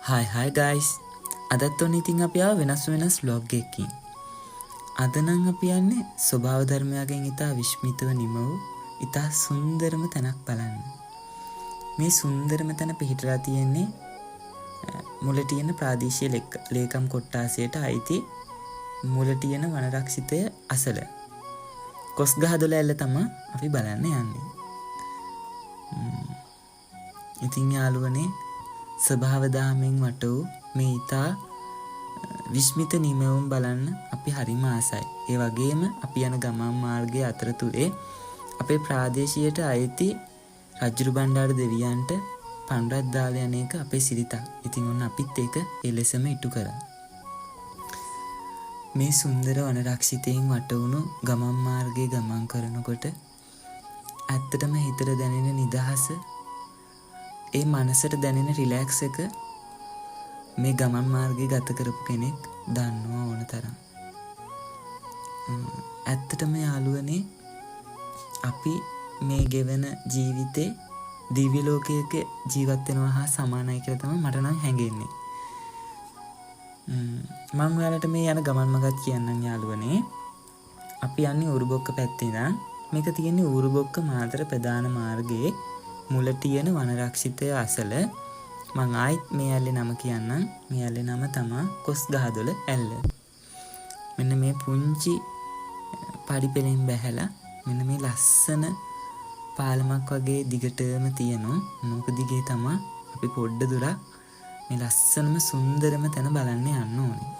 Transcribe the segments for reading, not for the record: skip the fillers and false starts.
Hi hi guys, අදත් ඔන්න ඉතින් අපි ආව වෙනස් වෙනස් ව්ලොග් එකකින්. අද නම් අපි යන්නේ ස්වභාව ධර්මයන්ගෙන් ඉතා විස්මිතව නිම වූ ඉතා සුන්දරම තැනක් බලන්න. මේ සුන්දරම තැන පිහිටලා තියෙන්නේ මුලටියන ප්‍රාදේශීය ලේකම් කොට්ටාසයට අයිති මුලටියන වනරක්ෂිතය අසල කොස්ගහදොළ ඇල්ල තමා අපි බලන්න යන්නේ. ඉතින් යාළුවනේ, ස්වභාව දහමෙන් වට වූ මේ ඉතා විස්මිත නිමවුම් බලන්න අපි හරිම ආසයි. ඒ වගේම අපි යන ගමන් මාර්ගයේ අතරතුරේ අපේ ප්‍රාදේශීයට අයිති රජ්ජුරු බණ්ඩාර දෙවියන්ට පණ්ඩරත් දාලා යන එක අපේ සිරිතක්. ඉතින් ඔන්න අපිත් ඒක ඒ ලෙසම ඉටු කරා. මේ සුන්දර වනරක්ෂිතයෙන් වට වුණු ගමන් මාර්ගයේ ගමන් කරනකොට ඇත්තටම හිතට දැනෙන නිදහස, ඒ මනසට දැනෙන රිලැක්ස් එක මේ ගමන් මාර්ගයේ ගත කරපු කෙනෙක් දන්නවා ඕන තරම්. ඇත්තටම යාළුවනේ, අපි මේ ගෙවන ජීවිතේ දිව්‍ය ලෝකයක ජීවත් වෙනවා හා සමානයි කියලා තමයි මට නම් හැඟෙන්නේ. මං ඔයාලට මේ යන ගමන් මගත් කියන්නම් යාළුවනේ. අපි යන්නේ ඌරුබොක්ක පැත්තේ ඉඳන්. මේක තියෙන්නේ ඌරුබොක්ක මාතර ප්‍රධාන මාර්ගයේ මුලටියන වනරක්ෂිතය අසල. මං ආයිත් මේ ඇල්ලේ නම කියන්නම්. මේ ඇල්ලේ නම තමා කොස්ගහදොළ ඇල්ල. මෙන්න මේ පුංචි පඩි පෙළෙන් බැහැලා මෙන්න මේ ලස්සන පාලමක් වගේ දිගටම තියෙනවා. නෝක දිගේ තමා අපි පොඩ්ඩ දුරක් මේ ලස්සනම සුන්දරම තැන බලන්න යන්න ඕනේ.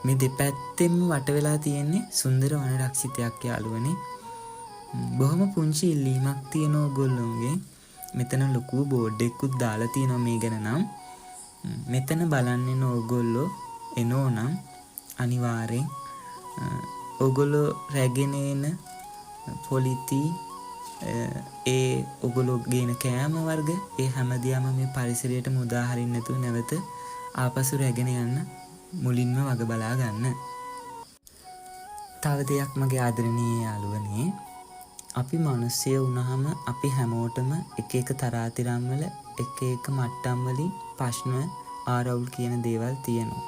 මේ දෙපැත්තෙන්ම වට වෙලා තියෙන්නේ සුන්දර වනරක්ෂිතයක් යාළුවනේ. බොහොම පුංචි ඉල්ලීමක් තියෙනවා ඔයගොල්ලෝගෙන්. මෙතන ලොකු බෝඩ් එකකුත් දාලා තියෙනවා මේ ගැන නම්. මෙතන බලන්න එන ඔයගොල්ලෝ එනෝ නම් අනිවාර්යෙන් ඔයගොල්ලෝ රැගෙන එන පොලිති, ඒ ඔයගොල්ලෝ ගේන කෑම වර්ග ඒ හැමදේම මේ පරිසරයට මුදා හරින්න නැතුව නැවත ආපසු රැගෙන යන්න මුලින්ම වග බලා ගන්න. තව දෙයක් මගේ ආදරණීය යාළුවනේ, අපි මිනිස්සු වුණාම අපි හැමෝටම එක එක තරාතිරම් වල එක එක මට්ටම් වලින් ප්‍රශ්න ආරවුල් කියන දේවල් තියෙනවා.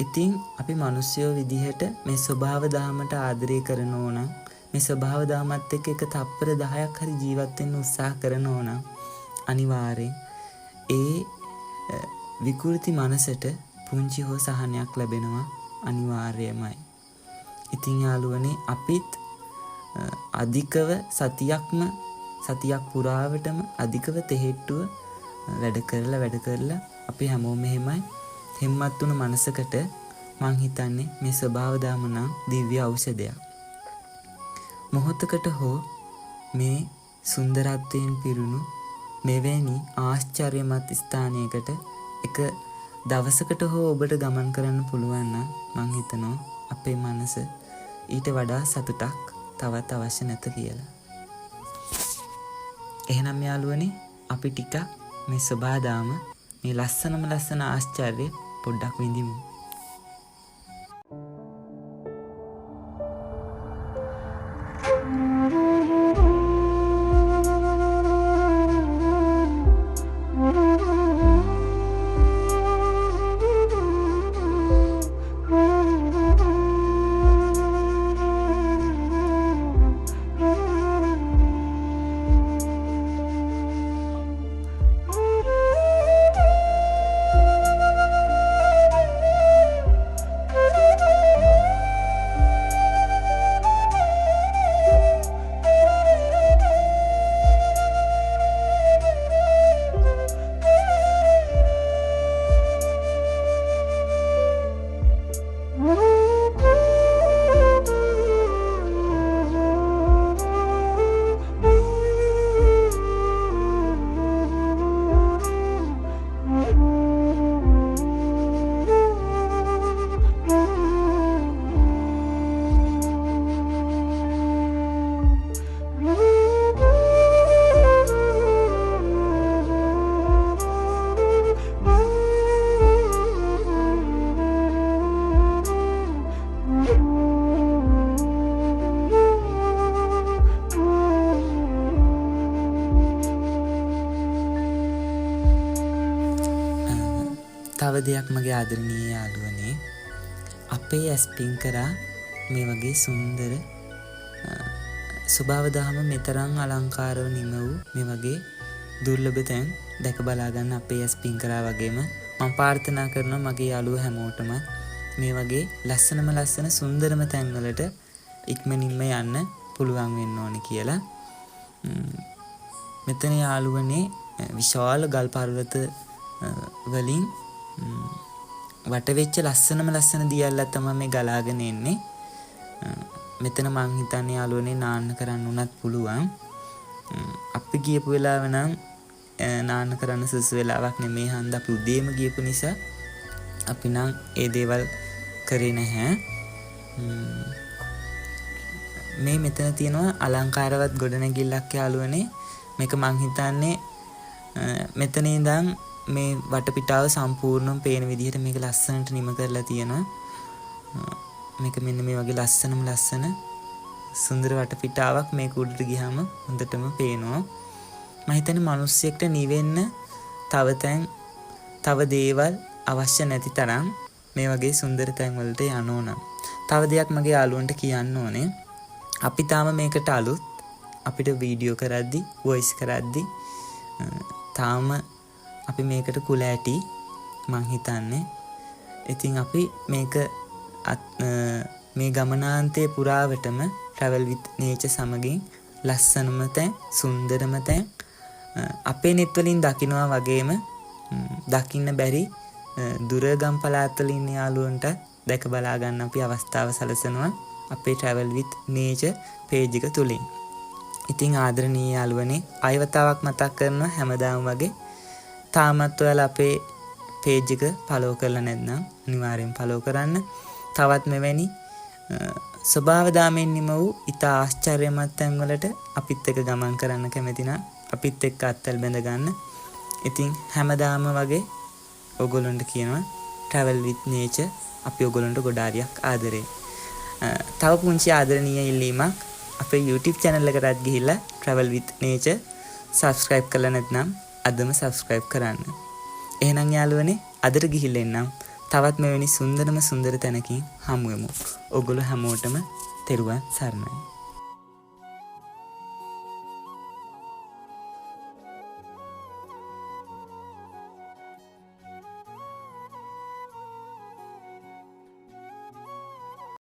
ඉතින් අපි මිනිස්සුયો විදිහට මේ ස්වභාව දහමට ආදරය කරනෝ නම්, මේ ස්වභාව දහමත් එක්ක එක තප්පර 10ක් හරි ජීවත් වෙන්න උත්සාහ කරනෝ නම් අනිවාර්යෙන් ඒ විකෘති මනසට පුංචි හෝ සහනයක් ලැබෙනවා අනිවාර්යමයි. ඉතින් යාළුවනේ, අපිත් අධිකව සතියක් පුරාවටම අධිකව තෙහෙට්ටුව වැඩ කරලා වැඩ කරලා අපි හැමෝම එහෙමයි හෙම්මත් වුණු මනසකට මං හිතන්නේ මේ ස්වභාව දහම නම් දිව්‍ය ඖෂධයක්. මොහොතකට හෝ මේ සුන්දරත්වයෙන් පිරුණු මෙවැනි ආශ්චර්යමත් ස්ථානයකට එක දවසකට හෝ ඔබට ගමන් කරන්න පුළුවන් නම් මං හිතනවා අපේ මනස ඊට වඩා සතුටක් තවත් අවශ්‍ය නැත කියලා. එහෙනම් යාළුවනේ, අපි ටිකක් මේ සබාදාම මේ ලස්සනම ලස්සන ආශ්චර්ය පොඩ්ඩක් විඳිමු. තව දෙයක් මගේ ආදරණීය යාළුවනේ, අපේ ඇස් පින් කරා මේ වගේ සුන්දර ස්වභාව දහම මෙතරම් අලංකාරව නිම වූ මේ වගේ දුර්ලභ තැන් දැක බලා ගන්න අපේ ඇස් පින් කරා වගේම මම ප්‍රාර්ථනා කරනවා මගේ යාළුවෝ හැමෝටම මේ වගේ ලස්සනම ලස්සන සුන්දරම තැන්වලට ඉක්මනින්ම යන්න පුළුවන් වෙන්න ඕනේ කියලා. මෙතන යාළුවනේ විශාල ගල් පර්වත වලින් වටවෙච්ච ලස්සනම ලස්සන දියැලක් තමයි මේ ගලාගෙන එන්නේ. මෙතන මං හිතන්නේ යාළුවනේ නාන්න කරන්න උනත් පුළුවන්. අපි ගියපු වෙලාව නම් නාන්න කරන්න සුදුසු වෙලාවක් නෙමේ හන්ද අපි උදේම ගියපු නිසා අපි නම් ඒ දේවල් කරේ නැහැ. මේ මෙතන තියෙනවා අලංකාරවත් ගොඩනැගිල්ලක් යාළුවනේ. මේක මං හිතන්නේ මෙතන ඉඳන් මේ වටපිටාව සම්පූර්ණයෙන්ම පේන විදිහට මේක ලස්සනට නිම කරලා තියෙනවා. මේක මෙන්න මේ වගේ ලස්සනම ලස්සන සුන්දර වටපිටාවක් මේක උඩට ගියාම හොඳටම පේනවා. මම හිතන්නේ මිනිස්සෙක්ට නිවෙන්න තව තැන් තව දේවල් අවශ්‍ය නැති තරම් මේ වගේ සුන්දර තැන් වලට යන්න ඕන. තව දෙයක් මගේ යාළුවන්ට කියන්න ඕනේ. අපි තාම මේකට අලුත්. අපිට වීඩියෝ කරද්දි, වොයිස් කරද්දි තාම අපි මේකට කුල ඇටි මං හිතන්නේ. ඉතින් අපි මේක මේ ගමනාන්තයේ පුරාවටම Travel with Nature සමගින් ලස්සනම තැන්, සුන්දරම තැන් අපේ නෙත් වලින් දකිනවා වගේම දකින්න බැරි දුර ගම් පළාත්වල ඉන්න යාළුවන්ට දැක බලා ගන්න අපි අවස්ථාව සලසනවා අපේ Travel with Nature page එක තුලින්. ඉතින් ආදරණීය යාළුවනේ, ආයෙ වතාවක් මතක් කරනවා හැමදාම වගේ තාමත් ඔයාලා අපේ පේජ් එක ෆලෝ කරලා නැත්නම් අනිවාර්යෙන් ෆලෝ කරන්න. තවත් මෙවැනි ස්වභාව දහමෙන් නිම වූ ඉතා ආශ්චර්යමත් තැන්වලට අපිත් එක්ක ගමන් කරන්න කැමති නම් අපිත් එක්ක අත්වැල් බැඳ ගන්න. ඉතින් හැමදාම වගේ ඔයගොල්ලන්ට කියනවා Travel with Nature අපි ඔයගොල්ලන්ට ගොඩාරියක් ආදරේ. තව පුංචි ආදරණීය ඉල්ලීමක්, අපේ YouTube channel එකටත් ගිහිල්ලා Travel with Nature subscribe කරලා නැත්නම් අදම subscribe කරන්න. එහෙනම් යාළුවනේ, අදට ගිහිල්ලා එන්නම්. තවත් මෙවැනි සුන්දරම සුන්දර තැනකින් හමු වෙමු. ඔයගොල්ලෝ හැමෝටම තෙරුවන් සරණයි.